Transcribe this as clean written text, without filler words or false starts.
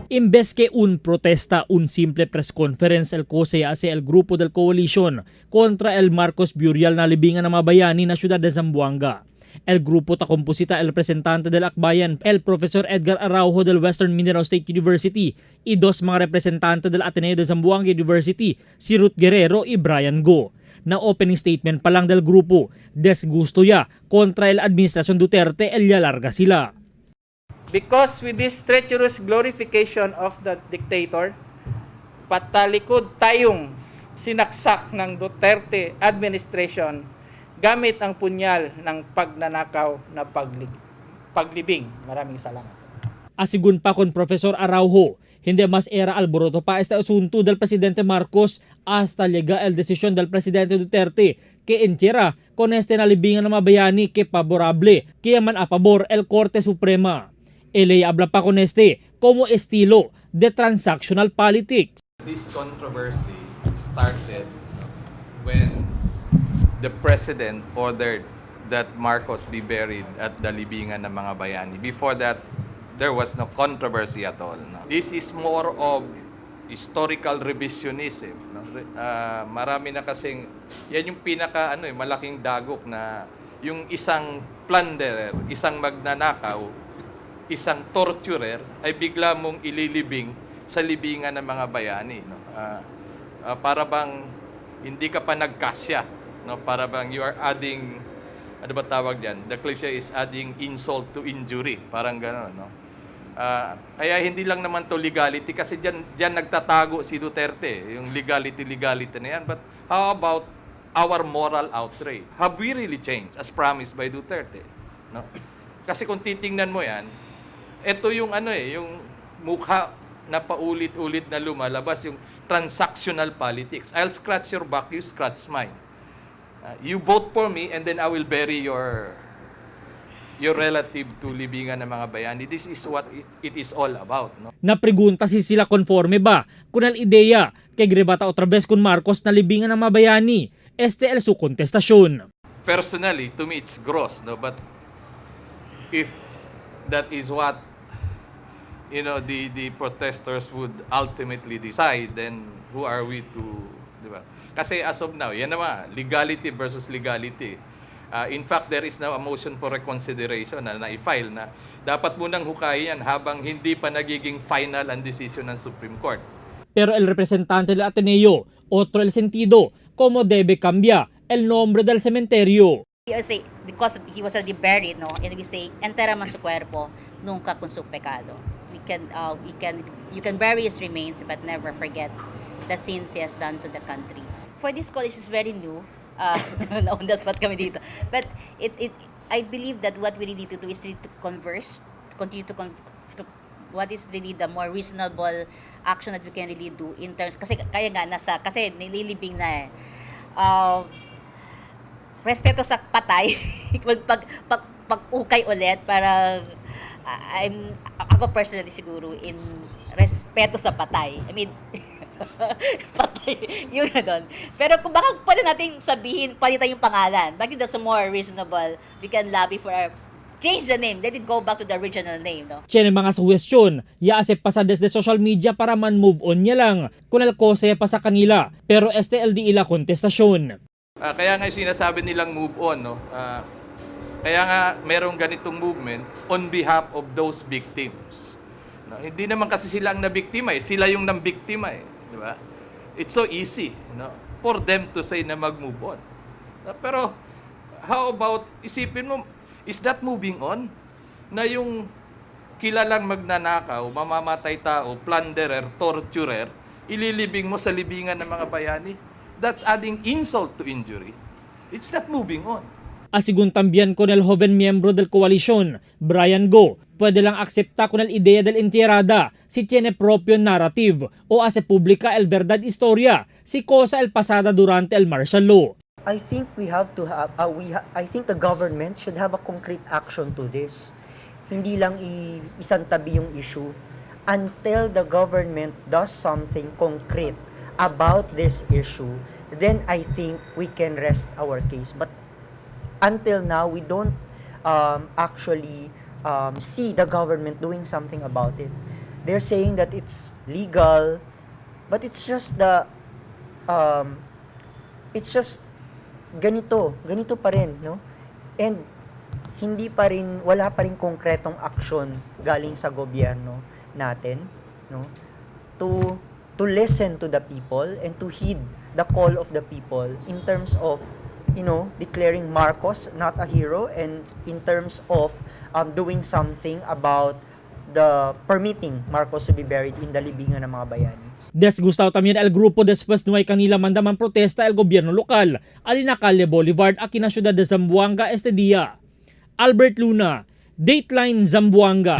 Imbes que un protesta, un simple press conference el cosa hace el grupo del coalition contra el Marcos Burial na libingan ng mga bayani na siyudad de Zamboanga. El grupo ta composita el representante del Akbayan, el Profesor Edgar Araujo del Western Mindanao State University, y dos mga representante del Ateneo de Zamboanga University, si Ruth Guerrero y Brian Go. Na opening statement pa lang del grupo, desgusto ya kontra el Administrasyon Duterte, el larga sila. Because with this treacherous glorification of the dictator, patalikod tayong sinaksak ng Duterte administration gamit ang punyal ng pagnanakaw na paglibing. Maraming salamat. Asigun pa con Profesor Araujo, hindi mas era alboroto pa este asunto del presidente Marcos hasta llega el desisyon del presidente Duterte que entierra con este nalibingan ng mga bayani que favorable, que man a pabor el Korte Suprema. Ele habla pa con este como estilo de transactional politics. This controversy started when the president ordered that Marcos be buried at the libingan ng mga bayani. Before that, there was no controversy at all. No? This is more of historical revisionism. No? Marami na kasing, yan yung pinaka ano, eh, malaking dagok na yung isang plunderer, isang magnanakaw, isang torturer ay bigla mong ililibing sa libingan ng mga bayani, no? Para bang hindi ka pa nagkasya, no? Para bang you are adding, ano ba tawag diyan? The cliche is adding insult to injury, parang gano'n, no? Kaya hindi lang naman to legality kasi diyan diyan nagtatago si Duterte, yung legality legality na yan. But how about our moral outrage? Have we really changed as promised by Duterte? No? Kasi kung titingnan mo yan, ito yung ano eh, yung mukha na paulit-ulit na lumalabas, yung transactional politics. I'll scratch your back, you scratch mine. You vote for me and then I will bury your relative to libingan ng mga bayani. This is what it is all about. No? Napregunta si sila conforme ba kung al ideya kay grebata otra vez con Marcos na libingan ng mga bayani. Este el su kontestasyon. Personally, to me, it's gross, no? But if that is what the protesters would ultimately decide, then who are we to, di ba? Kasi as of now, yan naman, legality versus legality. In fact, there is now a motion for reconsideration na na-file na dapat munang hukayin yan habang hindi pa nagiging final ang decision ng Supreme Court. Pero el representante del Ateneo, otro el sentido, como debe cambiar el nombre del cementerio. We say, because he was already buried, no? And we say, "Entierra man su cuerpo, nunca con su pecado." We can bury his remains, but never forget the sins he has done to the country. For this college is very new. On the spot kami dito. But I believe that what we really need to do is really to converse, continue to what is really the more reasonable action that we can really do in terms, kasi kaya nga nasa, kasi nililibing na eh. Respeto sa patay, pag, pag, pag, pag-ukay ulit, parang, ako personally siguro, in respeto sa patay. I mean, patay, yung gano'n. Pero kung baka pwede nating sabihin, palitan yung pangalan. Bakit that's more reasonable? We can lobby for our, change the name. Let it go back to the original name, no? Tiene mga suhestyon, ya ase pasa desde social media para man move on niya lang kung el cosa pa sa kanila. Pero este el di ila kontestasyon. Kaya nga sinasabi nilang move on, no? Kaya nga merong ganitong movement on behalf of those victims. No? Hindi naman kasi sila ang nabiktima eh. Sila yung nambiktima eh. Di ba? It's so easy, no, for them to say na mag-move on. No? Pero how about, isipin mo, is that moving on? Na yung kilalang magnanakaw, mamamatay tao, plunderer, torturer, ililibing mo sa libingan ng mga bayani? That's adding insult to injury. It's not moving on. Asigun también con el joven miembro del coalición, Brian Go, puede lang acepta con el idea del entierrada si tiene propio narrative o hace pública el verdad historia si cosa el pasada durante el martial law. I think we have to have I think the government should have a concrete action to this. Hindi lang isang tabi yung issue until the government does something concrete about this issue, then I think we can rest our case. But until now, we don't actually see the government doing something about it. They're saying that it's legal, but it's just the it's just ganito, ganito pa rin, no? And hindi pa rin, wala pa rin konkretong aksyon galing sa gobyerno natin, no? To listen to the people and to heed the call of the people in terms of declaring Marcos not a hero and in terms of doing something about the permitting Marcos to be buried in the libingan ng mga bayani. Desgustado también el grupo después no hay kanila mandaman protesta el gobierno local, alina calle Boulevard aquí na ciudad de Zamboanga este día. Albert Luna, Dateline Zamboanga.